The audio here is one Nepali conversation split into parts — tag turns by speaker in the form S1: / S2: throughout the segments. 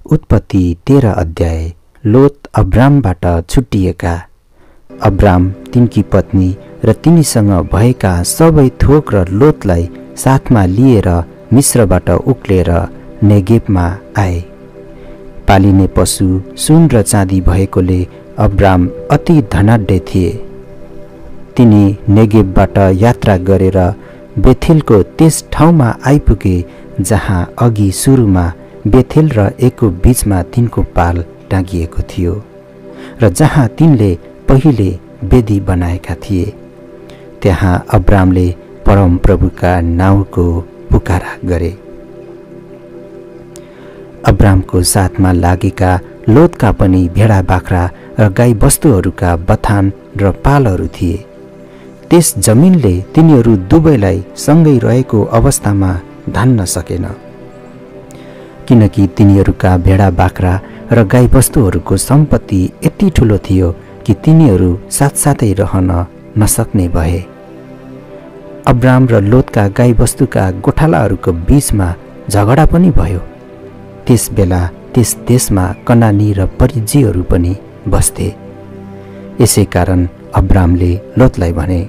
S1: उत्पत्ति 13 अध्याय। लोत अब्रामबाट छुट्टिएका। अब्राम, तिनकी पत्नी र तिनीसँग भएका सबै थोक र लोतलाई साथमा लिएर मिस्रबाट उक्लेर नेगेबमा आए। पालिने पशु सुन र चाँदी भएकोले अब्राम अति धनाढ्य थिए। तिनी नेगेबबाट यात्रा गरेर बेथेलको त्यस ठाउँमा आइपुगे जहाँ अघि सुरुमा बेथेल र एको बीचमा तिनको पाल टाँगिएको थियो र जहाँ तिनले पहिले वेदी बनाएका थिए। त्यहाँ अब्रामले परमप्रभुका नाउँको पुकारा गरे। अब्रामको साथमा लागेका लोतका पनि भेडा बाख्रा र गाई बस्तुहरूका बथान र पालहरू थिए। त्यस जमिनले तिनीहरू दुवैलाई सँगै रहेको अवस्थामा धान्न सकेन, किनकि तिनीहरूका भेडा बाख्रा र गाई बस्तुहरूको सम्पत्ति यति ठुलो थियो कि तिनीहरू साथसाथै रहन नसक्ने भए। अब्राम र लोतका गाई बस्तुका गोठालाहरूको बीचमा झगडा पनि भयो। त्यस बेला त्यस देशमा कनानी र परिज्जीहरू पनि बस्थे। यसै कारण अब्रामले लोतलाई भने,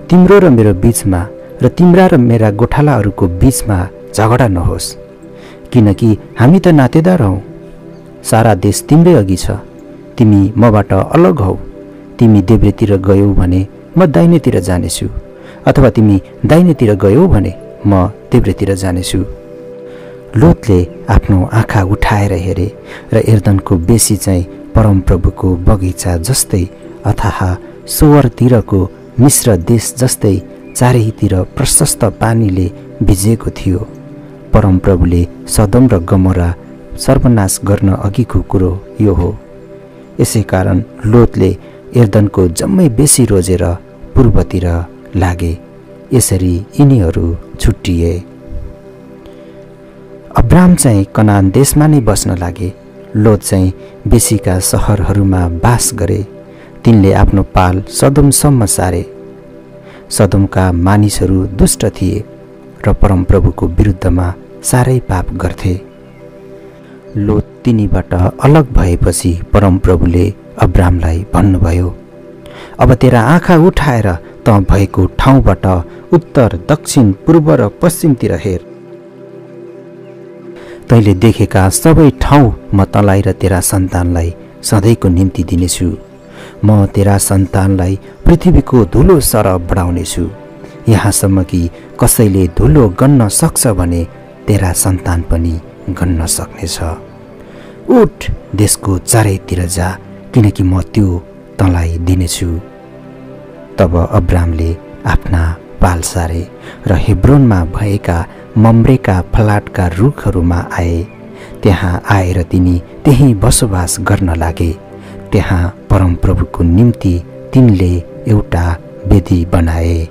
S1: तिम्रो र मेरो बीचमा र तिम्रा र मेरा गोठालाहरूको बीचमा झगडा नहोस्, किनकि हामी त नातेदार हौ। सारा देश तिम्रै अघि छ। तिमी मबाट अलग हौ। तिमी देब्रेतिर गयौ भने म दाहिनेतिर जानेछु, अथवा तिमी दाहिनेतिर गयौ भने म देब्रेतिर जानेछु। लोतले आफ्नो आँखा उठाएर हेरे र एर्दनको बेसी चाहिँ परमप्रभुको बगैँचा जस्तै अथाह सोवरतिरको मिश्र देश जस्तै चारैतिर प्रशस्त पानीले भिजेको थियो। परमप्रभुले सदम र गमोरा सर्वनाश गर्न अघिको कुरो यो हो। यसै कारण लोतले एर्दनको जम्मै बेसी रोजेर पूर्वतिर लागे। यसरी यिनीहरू छुट्टिए। अब्राम चाहिँ कनान देशमा नै बस्न लागे। लोत चाहिँ बेसीका सहरहरूमा बास गरे। तिनले आफ्नो पाल सदमसम्म सारे। सदमका मानिसहरू दुष्ट थिए र परमप्रभुको विरुद्धमा साह्रै पाप गर्थे। लोत तिनीबाट अलग भएपछि परमप्रभुले अब्रामलाई भन्नुभयो, अब तेरा आँखा उठाएर तँ भएको ठाउँबाट उत्तर, दक्षिण, पूर्व र पश्चिमतिर हेर। तैँले देखेका सबै ठाउँ म तँलाई र तेरा सन्तानलाई सधैँको निम्ति दिनेछु। म तेरा सन्तानलाई पृथ्वीको धुलो सरह बढाउनेछु, यहाँसम्म कि कसैले धुलो गन्न सक्छ भने तेरा सन्तान पनि गन्न सक्नेछ। उठ, देशको चारैतिर जा, किनकि म त्यो तँलाई दिनेछु। तब अब्रामले आफ्ना पाल सारे र हेब्रोनमा भएका मम्रेका फलाटका रुखहरूमा आए। त्यहाँ आएर तिनी त्यहीँ बसोबास गर्न लागे। त्यहाँ परमप्रभुको निम्ति तिनले एउटा वेदी बनाए।